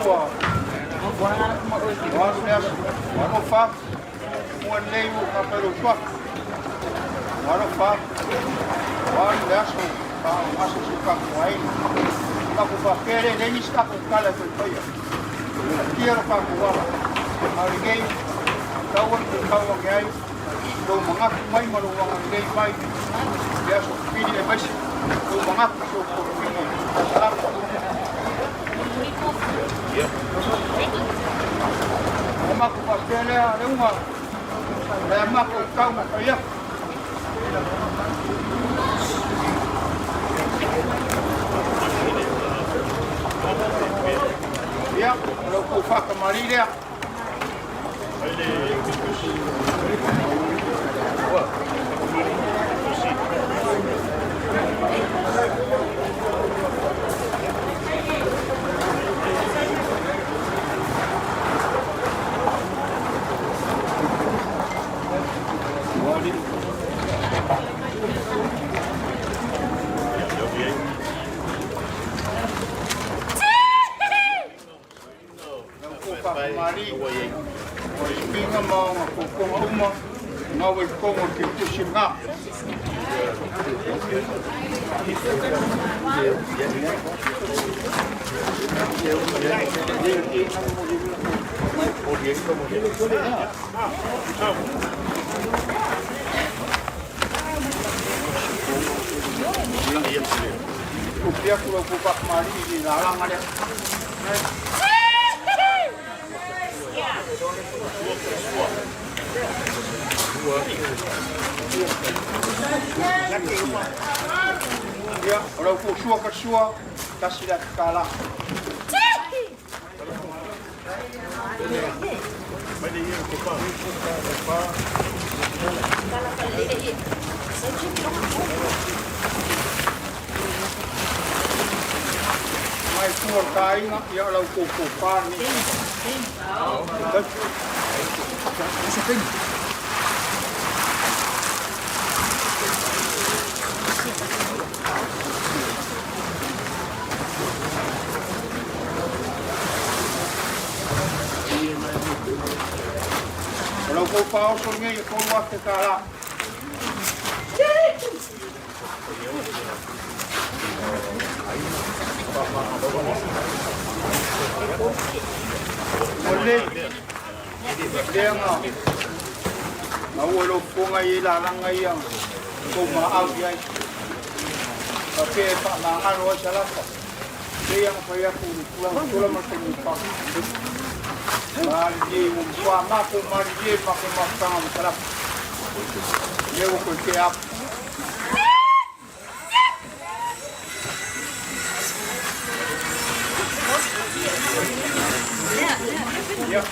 ua ua alu le aso. Ua alofa atu. Mua lelei ua faapea lou suafa. Ua alofa atu. Ua alu le aso faaogasa si o tatou aiga. Matou faapea lea e leai nisi tatou tala e faifaia. Taatia lo tatou ala. A o lenei, tau ona toe tau ane ai lou manatu mai ma lou agalelei mai i le aso pili aemaise lou manatu i si ou tofine salama. Ona matou faapea lea, Leuga, o le a matou taumafai atu. Ia, o la outou faatamalii lea. Faamalie, o le suiga ma ona fofoga uma, gau ai totonu o le tusi lena. Tupi atu lau faamalie i le lalaga lea. Ia, o lau tou sua ka sua, tasi le ata tala. Mai tua le aiga, ia o lau tou tofa lenei. O lau tou faaoso lenei e $3,000. Ua lelei, lea na maua i lou fofoga i lalaga ia tou maau i ai. Faapea e faamagalo ai Salapa. Pei ona fai atu i le tulaga tula ma le taimi pau. Malilie ua matua matou malilie i le matou mafutaga ma Salapa. Lea ua toe tea atu. Ia,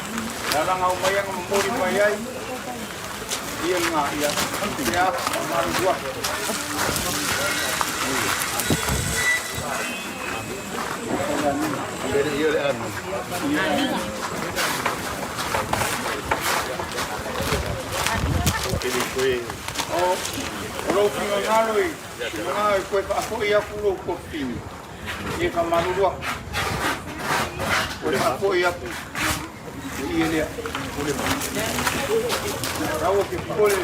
lalaga uma ia na momoli mai ai. Ia lena, ia, tea atu, malulu atu. O lou finagalo i finagalo e toe faafoi atu lou tofine, ia faamalulu atu. Toe faafoi atu i ia lea. Aua ke popole.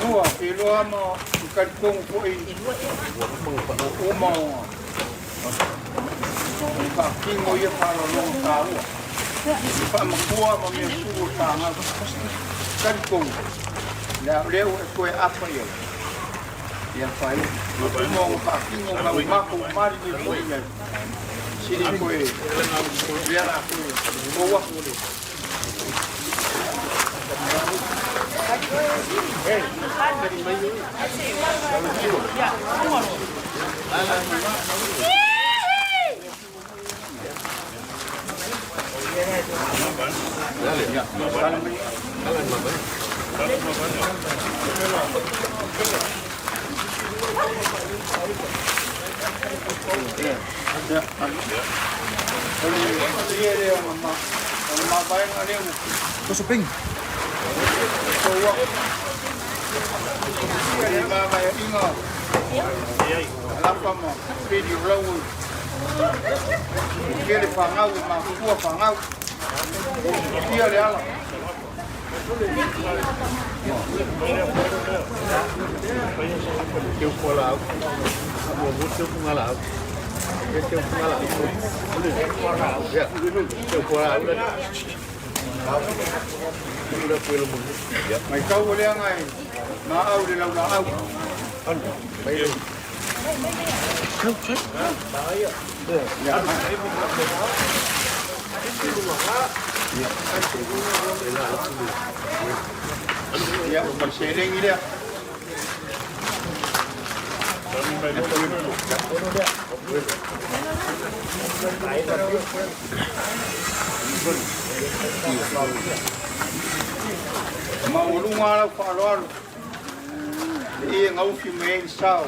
Noa, ke loa ma i talitonu foi ua uma ona faatino ia faaaloaloga taua. I faamatua ma mea sulu o tāgau. Talitonu, o lea ua e toe apa i ai. Ia fai, ua uma ona faatino ma ua matou malilie foi i ai. Sili toe, lea la toe, ou atu. Ia, o le ie lea o ma, o le mavaega lea ua Toso pengi. tou aku. I le mavaeaʻiga Alafa ma Pili o lau e tele fanau e mafua fanau. Tia le ala. Mai kau o leaga e maau le laulaau. Ia, ma le seleni lea. Maualuga lau faaaloalo le ie gaufi mai ai le sao.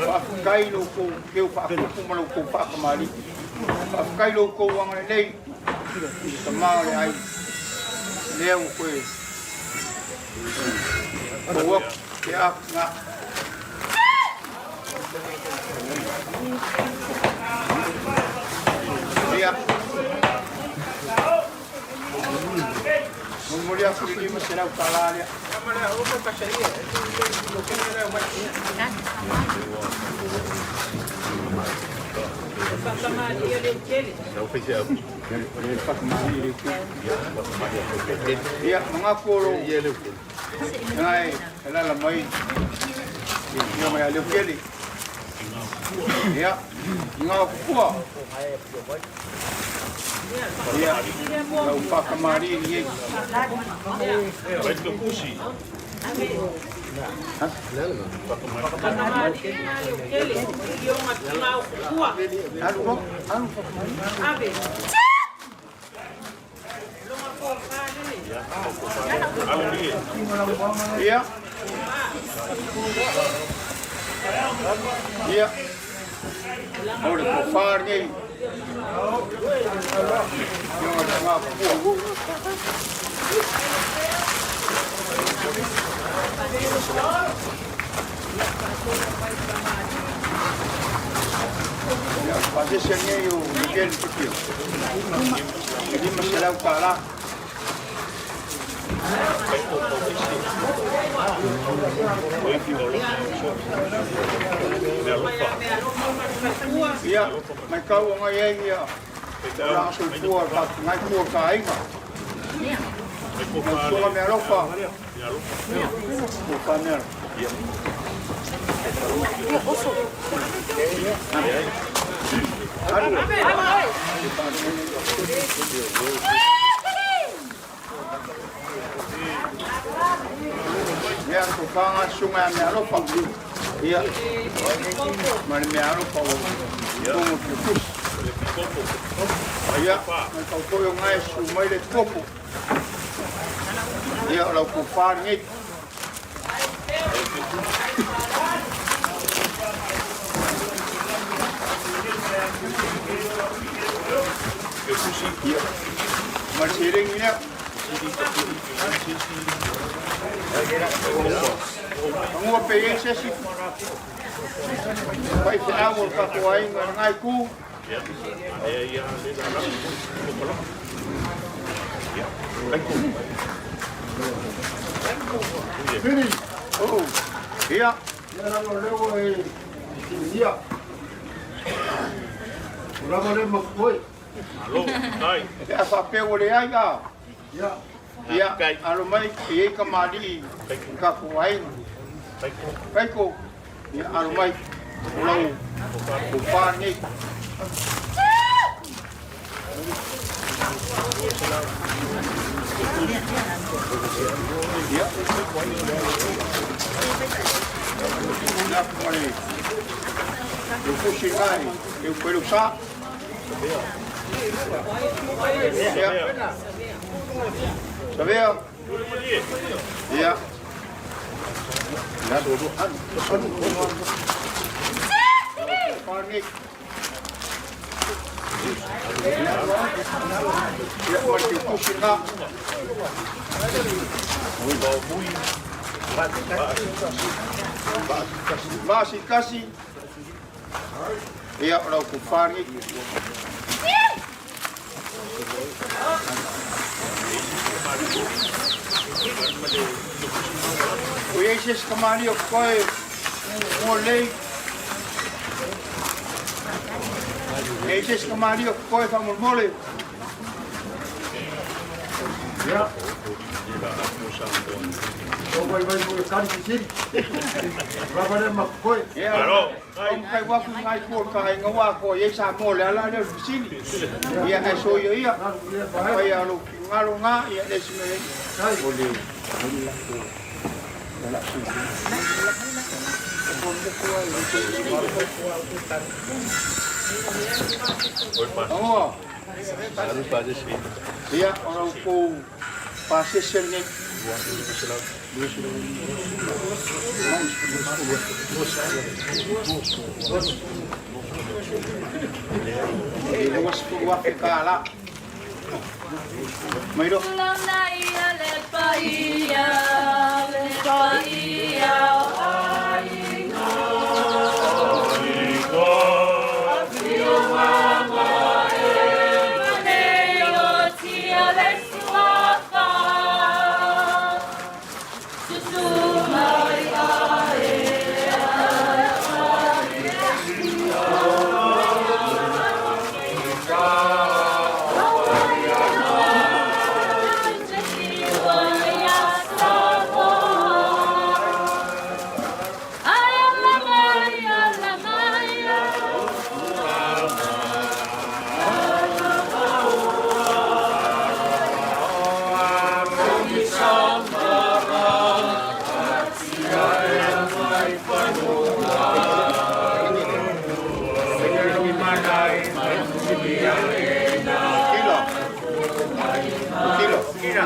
Faafetai lo outou keu faakupu ma lo outou faakamali'i. Faafetai lo outou agalelei i le tamā o le aiga. Lea ua toe tou atu pe a ga. Ia. Momoli atu le $500 lea. Ia, manatu o lou nai e lala mai ia mai a Leutele. Ia, i ngā kukua. Ia, lau whakamari ni ei. Alu ko, alu whakamari. Ia. Ia. O le kofar nei. Ia o le ngā kukua. Ia, pasese nei o Miguel Tipio. E $500. Ia, mai kau o ngai ai ia. O la soifua ka ngai kua ka aiga. Mai suga mea alofa. Ko ka mea. Alu. Ia, ko whanga sunga mea alofa. Ia. Ma le mea alofa o tongo ki kusi. Ia, mai kau toi o ngai su mai le topo. Ia, o lau ko whāri nei. Ia. Ma le selengi lea. Mangua pe i sesi. Pai te au o kako aiga le ngai ku. Fini. Oh. Ia. Ia lalo leo e ia. O lava le mafoi. Pe a whapea o le ai a. Ia. Ia, alo mai e ei ka mali i kako aiga. Kaiko. Ia, alo mai. O lau ko whā nei. Ia. Ia, ma le. Eu fusi ngai, eu pelu sa. Ia. Savea. Ia. Ia. fa nei. Ia, ma le teutusi lena. 41, ia, o lau tofa lenei. Ua i ai se isi kamali'i o totoe mo lelei? E i ai se isi kamali'i o totoe faamolemole? Ia. O vai vai mo le kari sisiri. Lava le ma koe. Ia, taumafai atu i nai tua o le taaiga ua atoa i ai Samoa o le ala lea o le fesili. Ia, ae soia ia, afai lava o lou finagalo lena, ia e leai se mea e i ai. Aua. Ia, o la outou pasese lenei. E $20,000 tala. Mai loa. Kilo. Kilo.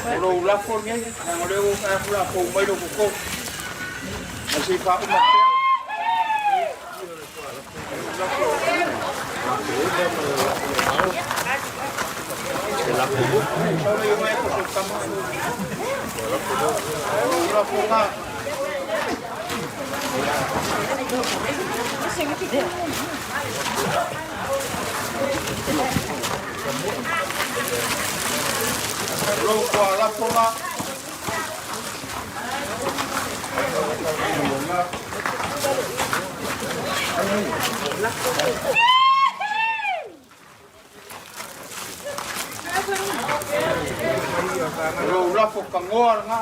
O lou lafo lenei, leaga o lea ua ou vaai atu o le a fou mai lou toto. Ae se i faauma pea. Lou toa lafoga. Lou lafo kagoa lena.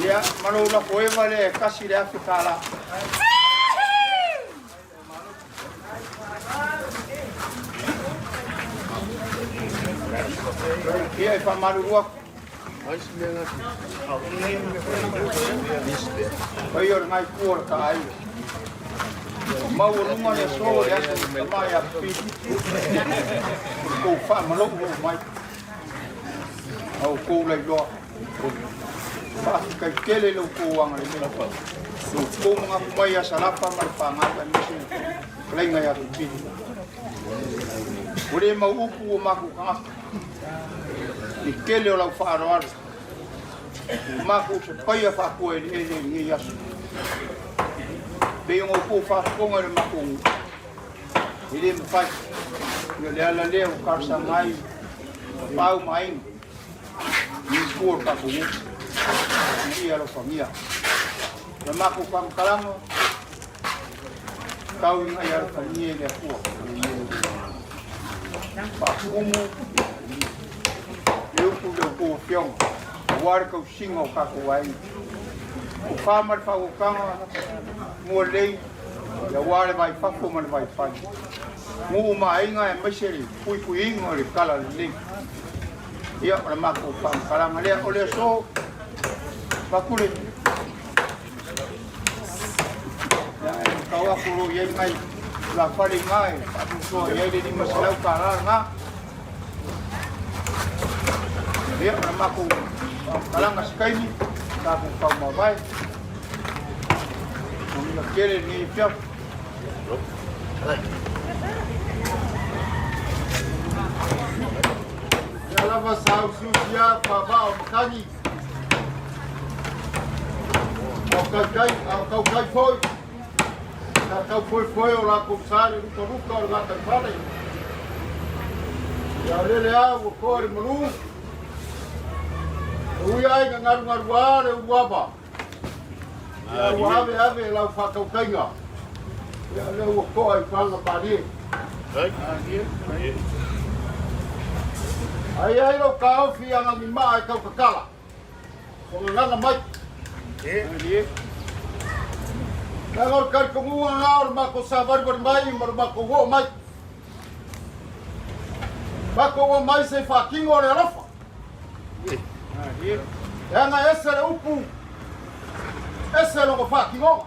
Ia, ma lou lafo eva lea e $1,000. Ia, e faamalulu atu. Paia o lena itu o le ta aiga. Maualuga le aso le aso i tama ia Pili. O le tou faamalou oo mai. A outou lailoa. Faafetai tele i lo outou agalelei. Lo outou manatu mai ia Salapa ma le fanau aemaise le fetalaiga ia Pili. Ua le mau upu ua matou tagata. I le tele o lau faaaloalo. Ua matou usopaia faafuaeleele i lenei aso. Pei ona outou faafofoga i le matou nuu, e le mafai. Ia o le ala lea ua talosaga ai Tapaau ma Aiga i tua o le tatou nuu ina ia alofagia. O le matou faamatalaga, tau ina ia alofagia e le Atua. Faatumu le upu i le outou afioga aua le tausiga o tatou aiga. Tofa ma le faautautaga mua lelei aua le vai fafo ma le vai fai. Nuu ma aiga aemaise le puipuiga o le tala lelei. Ia, o le matou faamatalaga lea. O le aso, Fakule. faatau atu o lo o i ai nai tulafale i ina e faasoasoa i ai le $500 lena. Ia, o le matou faamatalaga se taimi, tatou taumavae. Manuia tele lenei afiafi. Ia lava sa usiusia faavaa o matagi. Ao taitai, ao tautai foi. Sa tau foefoe o latou sa i le lukaluka o le gataifale. Ia o lele a ua toa le malu. E ui ai na galugaluā le uluava. Ia ua ave ave e lau faatautaiga. Ia lea ua toa i paga malie. Ai ai lou taofi agagimaa e tautatala. Ua gagana mai. Leaga o le talitonuga lena o le matou savalivali mai ma le matou oo mai. Matou oo mai se i faatino le alofa. Leaga e ese le upu, ese lona faatinoga.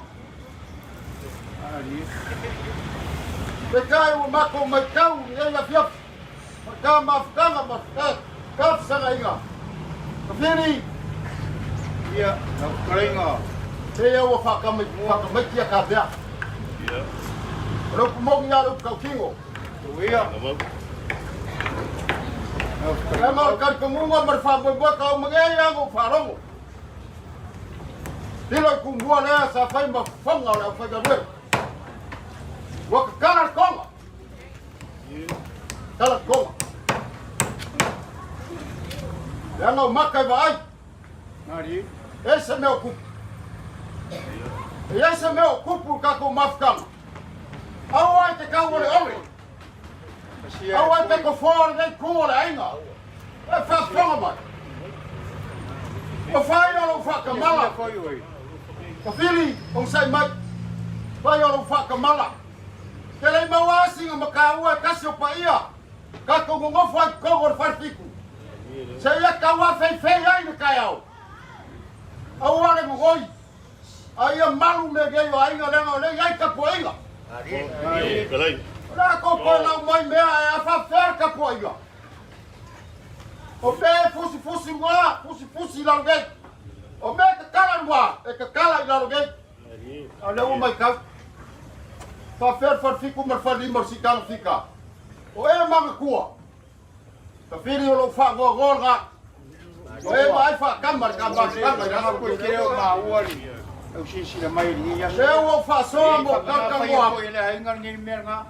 Peitai ua matou matau i lenei afiafi, ma ta mafutaga ma ta tafesagaiga. Tafili! Ia, lau fetalaiga. Pei ua faatamaitia ta mea. O le upu moni lava o le upu tautino. Ia. Leaga o le talitonuga ma le faamoemoe taumagea ia na ou faalogo. Lilo i tumua lea sa fai ma fofoga o le aufaigaluega. Ua tatala le toga. Tatala le toga. Leaga o maka e vaai. E se mea o kupu. E ai se mea o kupu i tatou mafutaga. Aua e te tau ole ole. Aua e te tofoa lenei itu o le aiga. E faafofoga mai. Ua fai o lou faatamala. Tafili, onosai mai. Fai o lou faatamala. Te le i maua asi na mataua e tasi o paia. Tatou nonofo ai totonu o le falefitu. Seia tau afeifei ai le taeao. Aua le nonoi. A ia malu mea nei o aiga leaga o lea e i ai tapuaiga. O le a tou toe lau mai mea ae a faapefea le tapuaiga? O mea e fusifusi luga, fusifusi i lalo nei. O mea e tatala luga, e tatala i lalo nei. A o lea ua matau. Faapefea le falefitu ma le falelima o le siitaga fika? O e manatua. Tafili o lou faanoanoa lena. O e vaai faatama le tamalitaga i le aso. Koe te reo maua le au silasila mai i lenei aso. Lea ua ou faasoa mo talotaloa atu. E le aiga lenei mea lena.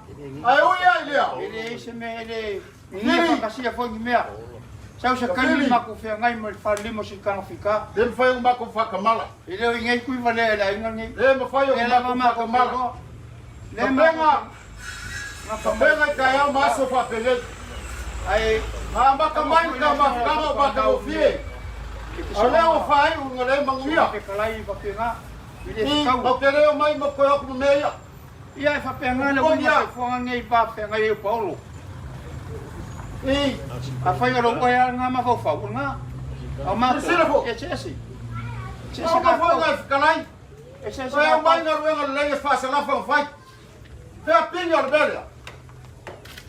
Ae ui ai lea. E leai se mea e le ni faakasia foi ni mea. Sau se taimi matou feagai ma le falelima o Sikana Fika. Le mafai ona matou faatamala. E le o i nei kui valea e le aiga lenei. Le mafai ona matou faatamala. Tapenga Tapenga i taeao ma aso faapenei. Ae Na amata mai le mafutaga o matagofie, a o lea ua faaiu ina le manuia. Fetalai faapena. E le I, tatau. Matou te le omai ma toe atu ma mea ia. Ia e faapena le uiga soifuaga lenei i va feagai ai o Paolo. I, Afai o lou oe lava lena mafaufau, o lena. A o matou, Silasila foi. e eseese. Eseese Aoga foi tatou. nai fetalai. Eseese Toe tatou. aumai galuega lelei e faasalafa ona fai. Fea pigi o le mea lea?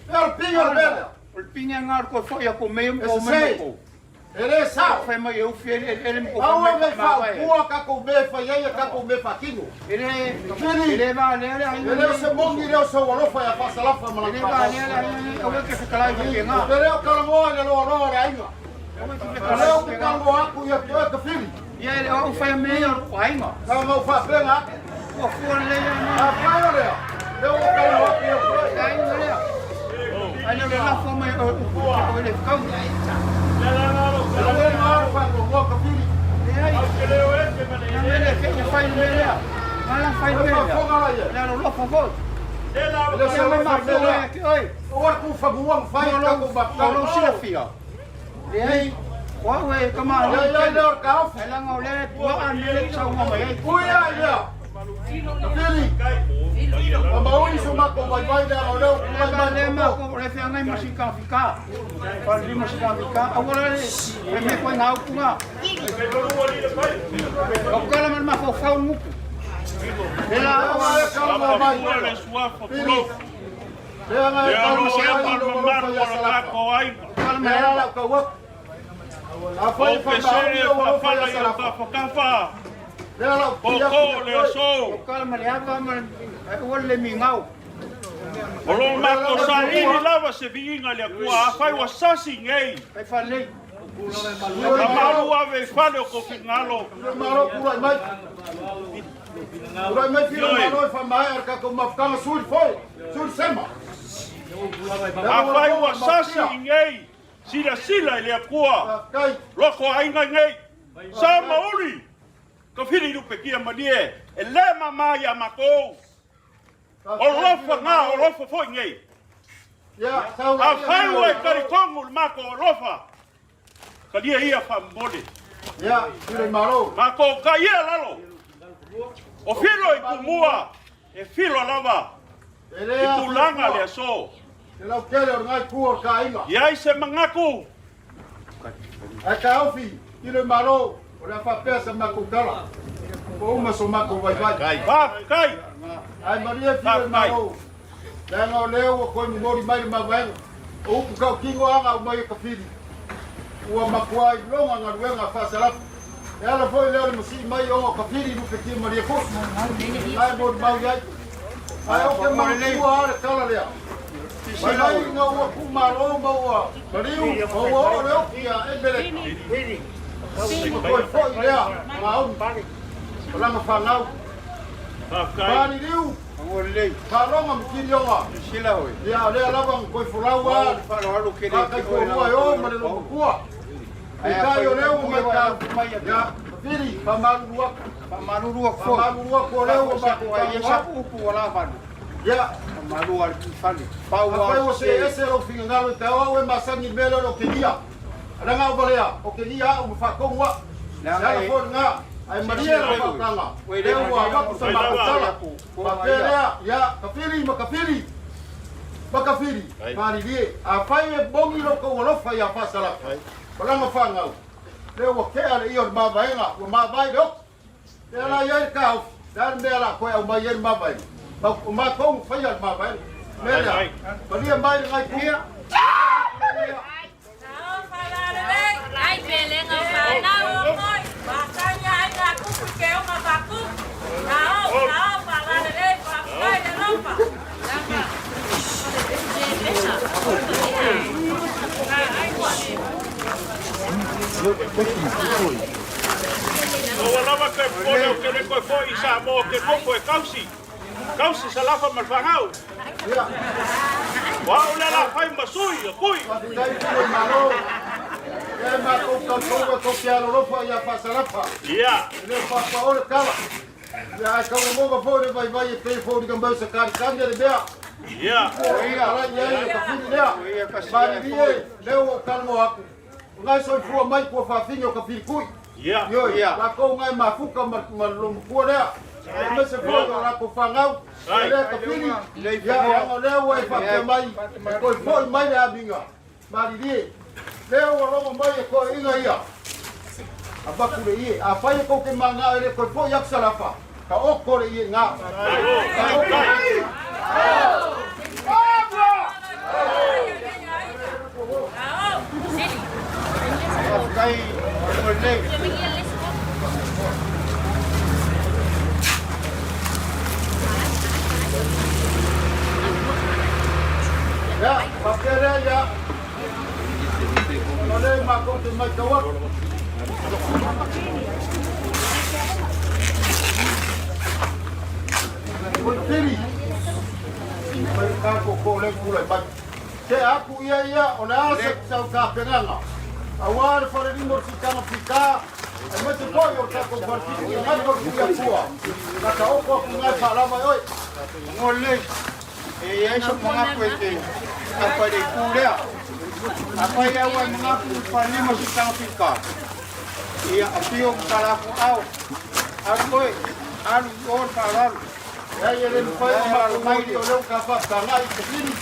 Fea o le pigi o le mea lea? O le pine lena o le toe foi atu o mea E o mea sese, matou. e le sao. Fai mai e ufi ele ma fai Aua mai ne i mavae. faaupua tatou mea e fai ai a tatou mea faatino. E le Tafili, e le valea le aiga e le o nei. se moni lea o sou alofa ia faasalafa ma E le lana valea le faaaloalo. aiga nei. Aua e te fetalai faapena. Ou te le o talanoa i le loaloa o le aiga. Aua e te O fetalai lea ou te faapena. talanoa atu ia te oe Tafili. Ia e le o au fai mea ia o lou aiga. Na ona ou faapena atu. Fuafua lelei lava na. Afai o lea, lea ua ou talanoa atu ia te oe. Le aiga lea. Ai lea o le lafo mai o o le fekau. O lea na o le faanoanoa Tafili. Leai. Na mea lea ke fai le mea lea. Na la fai le O le mea lea. faafofoga la ia. Le alofa foi. E le o se Ia me alofa i le mea mafua lea. ia te oe. Aua le tuufanua na fai i tatou Mo lou mafutaga. silafia. Leai, o au e kamali'i Ia i ai tele, lea o le taofi. ae leaga o lea e puaa le mea lea e te saunoa mai ai. Ui ai lea. Tafili, ua maui so matou vaivai leaga o lea ua E le tulai va mai lea le matou, o le feagai ma sika fika, falelima sika fika, aua la le le mea koe ngā upu ngā. Au kala ma le mafaufau le ngupu. Faapaua le suafa tulou. Le alo e ma le mamalu o le tatou aiga. O pese e faafala i o tafatafa. Koko o le aso. O lo matou saili lava se viiga i le Atua, afai ua sasi nei. Ka malu ave i fale o kou finagalo. Malo tulai mai. Tulai mai filo malo e faamaea le tatou mafutaga sui foi, sui sema. Afai ua sasi i nei, silasila i le Atua, loko aiga nei, sa ma uli, ka fili lupetia malie, e le mama ia matou. O lofa ngā, o lofa foi nei. Afai ua e talitonu le matou alofa, Talia ia faamomoli. Ia, filo i malo. Matou ka ia lalo. O filo i tumua, e filo lava i tulaga le aso. Te lau tele o ngai ku o ka aiga. Iai se manatu. Ae taofi, filo i malo, o le a faapea sa matou tala. Ua uma so matou vaivai. Faafetai. Ae malie filo i malo. Leaga o lea ua toe momoli mai le mavaega o upu tautino aga aumai e Kafili, ua matua iloga galuega faasalafu. E ala foi lea o le masii mai ona o Kafili lupetia malie foi, la e molimau i ai. Ae ou te manatua lava le tala lea, mai mai ina ua tuumalo ma ua maliu ma ua oo le oki ia Emeleka, ua toe foi lea magaomi o lana fanau. Maliliu, faaloga ma tilioga, ia o lea lava na toe folau lava le toalua e o ma le loomatua. Peitai o lea ua matau, ia, Fili, faamalulu atu. Faamalulu atu o lea ua matou talanoa. Ia, afai ua see ese lou finagalo i taeao au e masani i le mea lea o le okegia. Leaga o valea, o kegia au ma faatonu au. Le ala foi lena, ae malie lau faautaga, lea ua avatu sa matou tala. Faapea lea, ia, Kafili ma Kafili, ma Kafili, malilie, afai e moni lo tou alofa ia Faasalapa ma lana fanau, lea ua tea le ia o le mavaega, ua mavae le oti. Lea la i ai le taofi, le a le mea o le a toe aumai ai le mavaega? O matou na faia le mavaega. O le mea lea, malie mai le nai Ua lava toe popole o ke le toe foi i Samoa ke koko e kausi. Kausi sa lafa ma le fanau. O au lea la fai ma sui o kui. Faafetai i le Malo. Lea matou tautoga tou te alolofa ia Faasalafa. Ia. E le o faapao le tala. Ia ae tauomoga foi le vaivai e pei foliga mai o se kalikali le mea. Ia. Ala i ai le kafili lea. Malilie, lea ua ou talanoa atu. O ngai soifua mai tua faafine o Kafilikui. Ia. Ioe, latou ngai mafuta ma lomatua lea. Aemaise foi o latou fanau. Lea Kafili, ia, leaga o lea ua e faapea mai, e toe foi mai le amiga. Malilie, lea ua logo mai e toeaiina ia. Avatu le ie. Afai e tou te manao e le toe foi atu Salafa, ka oko le ie i ina. Ka oko le ie. Faafetai mo lelei. Ia, faapea lea ia. O lea matou te matau atu. O le pili. Mai tatou ko le tulai mai. Te aku ia ia, o le a se sau tapenaga. Aua le falelima o le sitaga pita, aemaise foi o le tatou falefiti i ngai o le Tuiatua. Na taoto atu ngai faalava e oe. Mo lelei, e i ai sou manatu e te tapa i le itu lea. Afai au e manatu i le falelima o sitaga pita, ia afio ma talaatu ao, alu oe, alu i o le faaaloalo. Leai e le mafai ona matou mai o lea ua ta faafetagai i Kafili,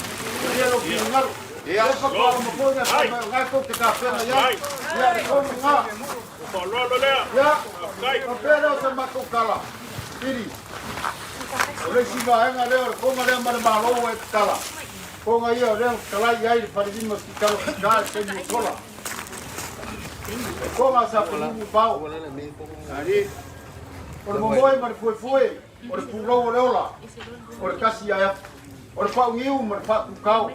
ia lou finagalo. Lea faatoa uma foi na fai mai o lena tou te tapena i ai. Ia, le tonu lena. Faaaloalo lea. Ia, Faafetai. faapea lea o se matou tala. Pili, o le isi vaega lea o le koga lea ma le Malo ua e tatala, koga ia o lea ua fetalai i ai le falelima o Tikalo Fika i le taimi ua sola. O koga a Sapulumu i Vao. O le momoe ma le fuefue, o le pulou o le ola, o le kasi ae afu, o le pauniu ma le faakukao.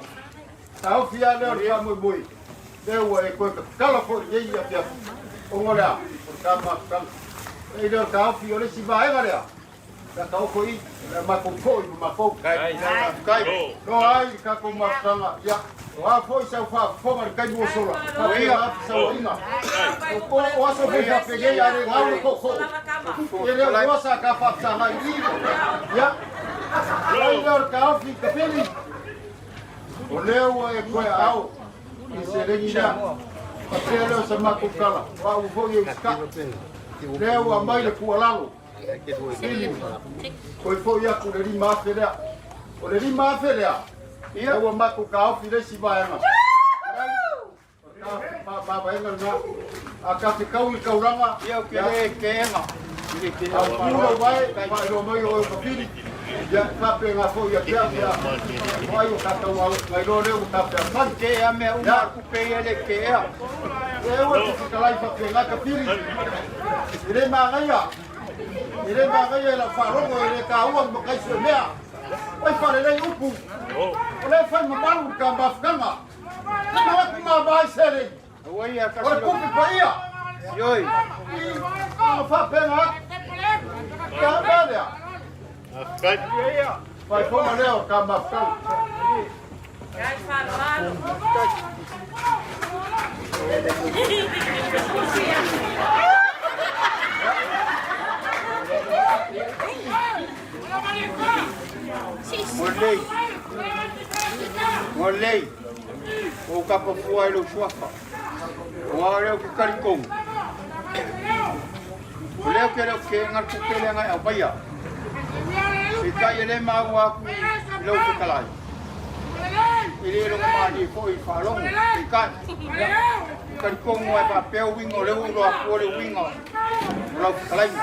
Taofi lava lea o le faamoemoe, lea ua e toe tatala foi i lenei afiafi, ona o le a? O le ta mafutaga. E le o le taofi o le isi vaega lea, pe a taofo i, o le a matou foi ma matou. Faafetai. Loa ai le tatou mafutaga, ia, o a foi sau faafofoga i le taimi ua sola, faapea lava fesauaiga. O, o aso foi faapenei a le gau le tootoo. E le o iloa sa ta faafesagai i i. Ia, ai lea o le taofi, Kapili. O lea ua e toe aao i seleni lea. Faapea lea o sa matou tala, o au foi e usitai. Lea ua aumai le tuualalo, Pili, toe foi atu le $5,000 lea. O le $5,000 lea, ia ua matou taofi le isi vaega. Faavaega lena. A ta fetau i le taulaga, Ia ou te le teena. A pule o vae, faailoa mai o oe o Kapili. Ia, e faapena foi ia te au, ia, o ai o tatou nailoa lea ua tapeafai. Te a mea uma a tupe ia le teea. E ua te fetalai faapena Kapili. E le manaia, e le manaia i lau faalogo e le taua ni matai suemea. Oi faalelei upu, o lea e fai mamalu i le ta mafutaga. Manatu mama ai seleni. O le tupe paia. Ioi. I faapena atu. Ia mea lea. Faifoga lea o ta mafutaga. Molei. Molei. Ua ou kapa fua i lou suafa. Aua o lea ou te talitonu. O lea ou te le o keega le tupe lea na e aumaia. Peitai e le maua atu i lau fetalai. E le logo malie foi i le faalogo. Peitai, ou talitonu lava e faapea uiga o lea ua ou iloa atua le uiga o lau fetalaiga.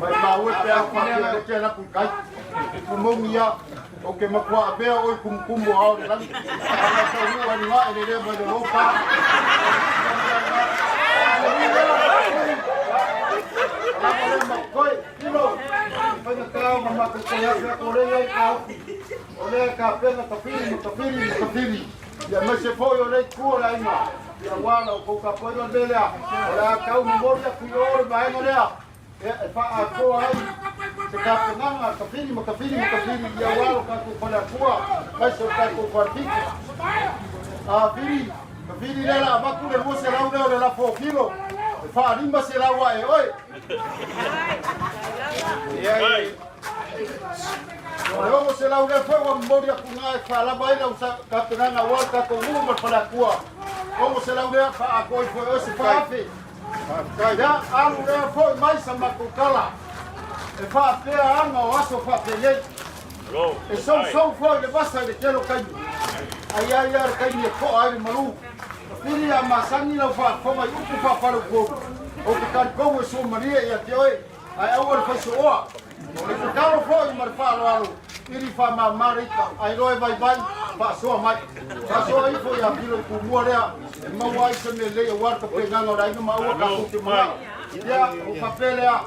Maumau e pe a faapea e te alu atu i tai. E moni a, ou te matua avea oe i tumutumu o ao o le lagi. Ana taunuu ai luga e lelea mai le lopa. Lava lea ma koe, kilo, faigata ona matou toe afe atu o lea e i ai taofi. O lea e tapena tafili ma tafili ma tafili. Ia aemaise foi o lea itu o le aiga. Ia aua la outou tapuaiga le mea lea. O le a tau momoli atu i o le vaega lea. Ia e faaatoa ai se tapenaga a Tafili ma Tafili ma Tafili ia aua lo tatou faleatua aemaise o le tatou falefiti. A Fili, Tafili lea la avatu le 200 lea o le lafo o kilo, e faa 500 ae oe. O le 600 lea foi ua momoli atu na e faalava ai lau tapenaga aua le tatou nuu ma le faleatua. 600 lea faaatoa ifo e oe se 4,000. Ia, alu lea foi mai sa matou tala e faapea aga o aso faapenei. E sousou foi le vasa i le tele o taimi, a i ai lava le taimi e to'a ai le malu. Pili a masani lau faafofoga i upu faafaleupolu, ou te talitonu e suamalie ia te oe, ae aua le faisooa. O le tatalo foi ma le faaaloalo, ili faamama le ita, ae iloa e vaivai, faasoa mai. Faasoa ifo ia Filo i Tumua lea, e maua ai se mea lelei aua le tapenaga o le aiga ma aua tatou te manao. Ia, o faapea lea,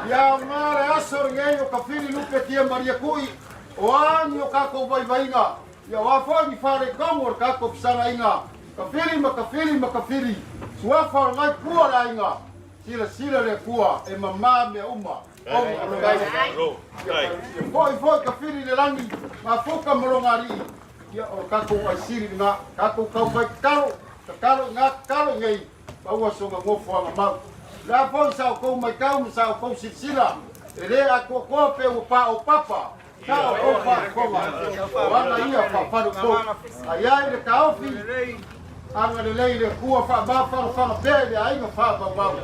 ia aoga le aso lenei o Kafili Lupe Tia Maria Kui, o a ni o tatou vaivaiga, ia o a foi ni faaletonu o le tatou fesagaiga, Kafili ma Kafili ma Kafili, suafa o lenai pua o le aiga, Silasila le Atua e mamā mea uma. Foi foi ka fili le lagi, mafuta ma lona alii. Ia o le tatou aisili lena, tatou taumafai tatalo, tatalo i na, tatalo i nei, maua sona nofoaga mau. O le a foi sa outou matau ma sa outou silasila, e le atoatoa pe ua paopapa, sa outou faafofoga, o aga ia faafaleupolu. A i ai le taofi, agalelei le Atua faamafanafana pea i le aiga faavauvau,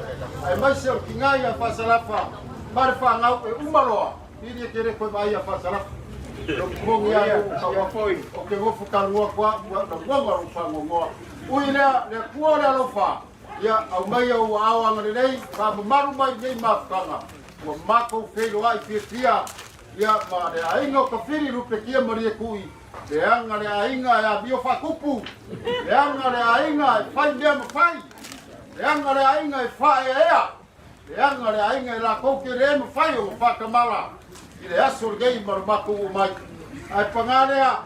aemaise o le tiga ia Faasalafa ma le fanau e uma loa, pili e te le toe vaai ia Faasalafa. Moni a lou tau atu, ou te nofo talanoa atu a, ua lagoga lou faanoanoa. Ui lea, le Atua o le alofa, ia aumaia ou aao agalelei, faamamalu mai i lenei mafutaga. Ua matou feiloai fiafia ia ma le aiga o Kafili Lupekia Malie Kui, leaga le aiga e amio faatupu, leaga le aiga e fai mea ma fai, leaga le aiga e faaeaea, leaga le aiga e latou te le mafai ona faatamala i le aso lenei ma le matou omai. Ae paga lea,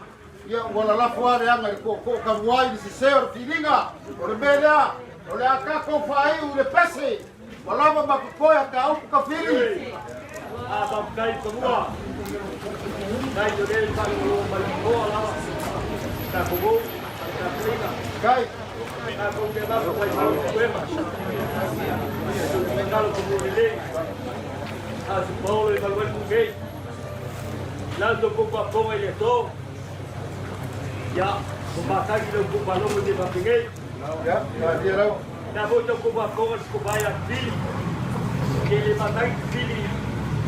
ia ua lalafo lava le aga i le tootoo talu ai le sese o le filiga, o le mea lea, o le a tatou faaiu i le pese. Ua lava ma totoe a ta upu Kafili. A faafetai Fanua. Faafetai o lea i faalogologo mai Noa lava. Tatou ou, tapuaiga. Kai. Tatou te avatu mai mau puema. Finagalo Fanua lelei. A si paolo i malu ai kukei. Lau tau kou faafofoga i le aso. Ia, ua matagi lau kou faalogo i mea faapenei. Ia, malie lau. Na foi tau kou faafofoga i le sikovae a Fili. Ke le matagi Fili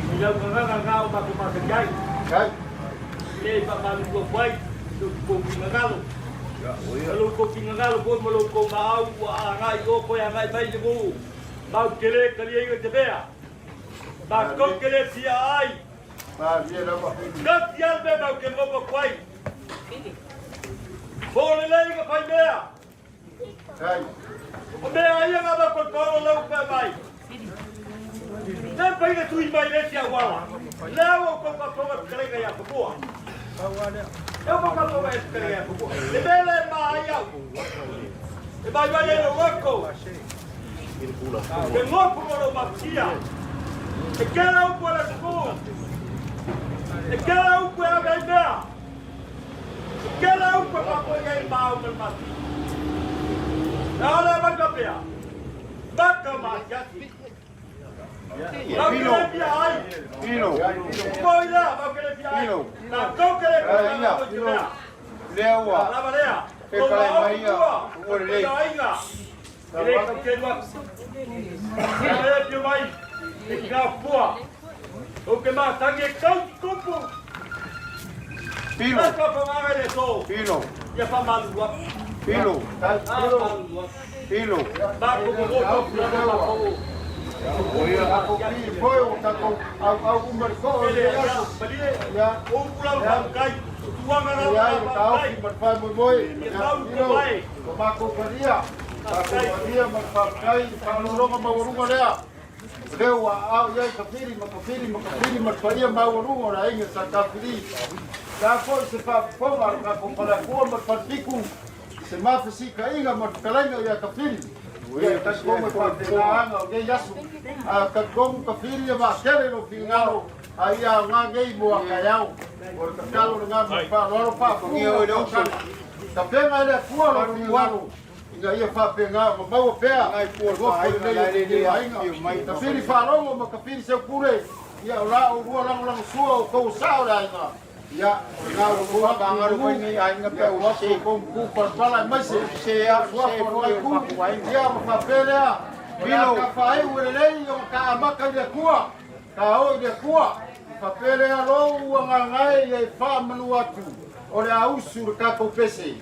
i lau gagaga na o matou masani ai. Kai. Le i faamalulu atu ai i lo kou finagalo. Ma lo kou finagalo foi ma lo kou maau ua agai i o toe agai mai le nuu. Mau te le taliaina te mea. Matou te le fia ai. Malie lava. Tasi lava le mea matou te nofo atu ai. Po o lelei na fai mea. Kai. O mea ia na avatu e Paulo lea ua fai mai. Le mafai ona tui mai le isi auala. Lea ua outou faafofoga i fetalaiga ia Tumua. Lea ua outou faafofoga i fetalaiga ia Tumua. Le mea lea e ma ai au. E vaivai ai lou loto. Ke nofo ma lou mafutia. E kela upu a le atunuu. E kela upu e ave ai mea. E kela upu e faafofoga ai le maau ma le matia. E a le avatu faapea, Maka ma asiasi. Mau ke le fia ai. Pilo. Moi lea, mau ke le fia ai. Pilo. Tatou ke le fia ai mo te mea. Lea ua. Lava lea. E kalai mai ia. Ua lelei. Aiga. E le tau telu atu. Lea e pio mai. E ki pua. O ke matagi e kau tupu. Pilo. Ka whangaga le tō. Pilo. Ia whamalu atu. Pilo. Ah, whamalu atu. Pilo. Mako mo mo tō pila mako. Tatou fili foi o tatou au au uma le to'o o Ele lenei ia aso. malie. Ia. O pula o kai. Tuanga Ia na ai le taofi ma le faamoemoe. Ia Pilo, o matou paria. Tatou paria ma le faafetai i le faalogologo maualuga lea. O lea ua aao i ai Kafili ma Kafili ma Kafili ma le paia maualuga o le aiga sa Kafili. O le a foi se faafofoga a le tatou Faleatua ma le Falefitu i se mafesitaiga ma le fetalaiga ia Kafili. Ia e talitonu e faapena aga o nei aso. A talitonu Kafili ia vaatele lou finagalo a ia aoga nei mo a taeao. O le tatalo lena ma le faaaloalo faafofoga o le tausaga. Tapena e le Atua lou finagalo ina ia faapena ona maua pea alofa lelei o le aiga. Kafili faalogo ma Kafili Seupule, ia o la oulua lagolagosua o outou o sao o le aiga. Ia, o lena ua outou atu i lugu, ia ua atu outou mapu palapala aemaise suafa o le itu, ia ona faapea lea, o le a ta faaiu e lelei ona ta amata i le Atua, ta o i le Atua, faapea lea lou agaga e ia e faamanu atu, o le a usu le tatou pese.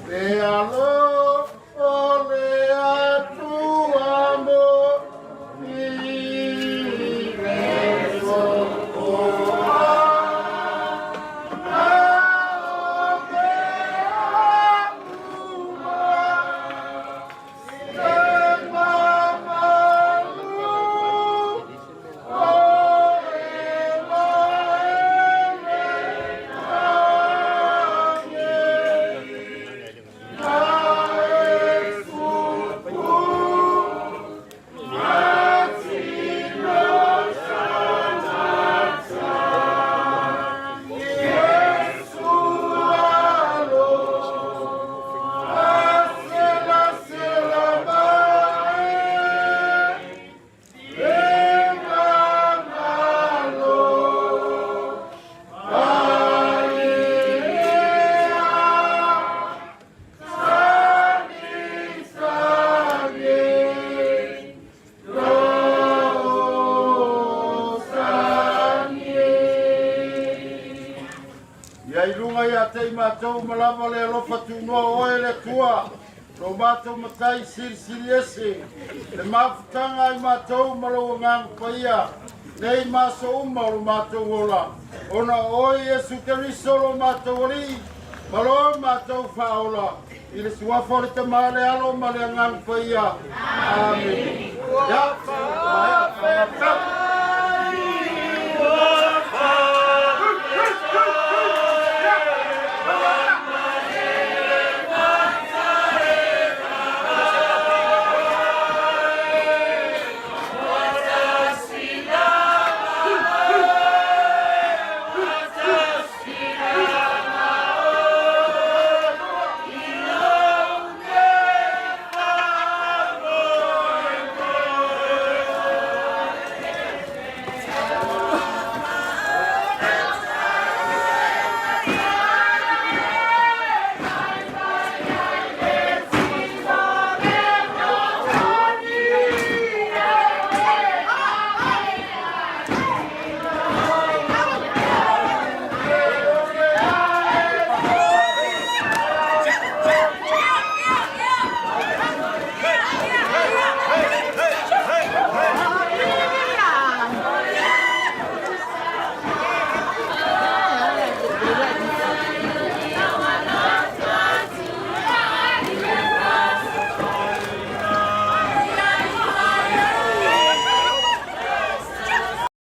Le alo o le Atua mo i le sokoa. Ia i luga ia te i matou ma lava le alofa tunoa o oe le Atua, lo matou matai silisili ese, le mafutaga ai matou ma lou agaga paia. nei ma aso uma o lo matou ola, ona o oe Iesu Keriso lo matou Alii ma lo matou Faaola, i le suafa o le Tama, le Alo ma le Agaga Paia. Amene. Ia, maea.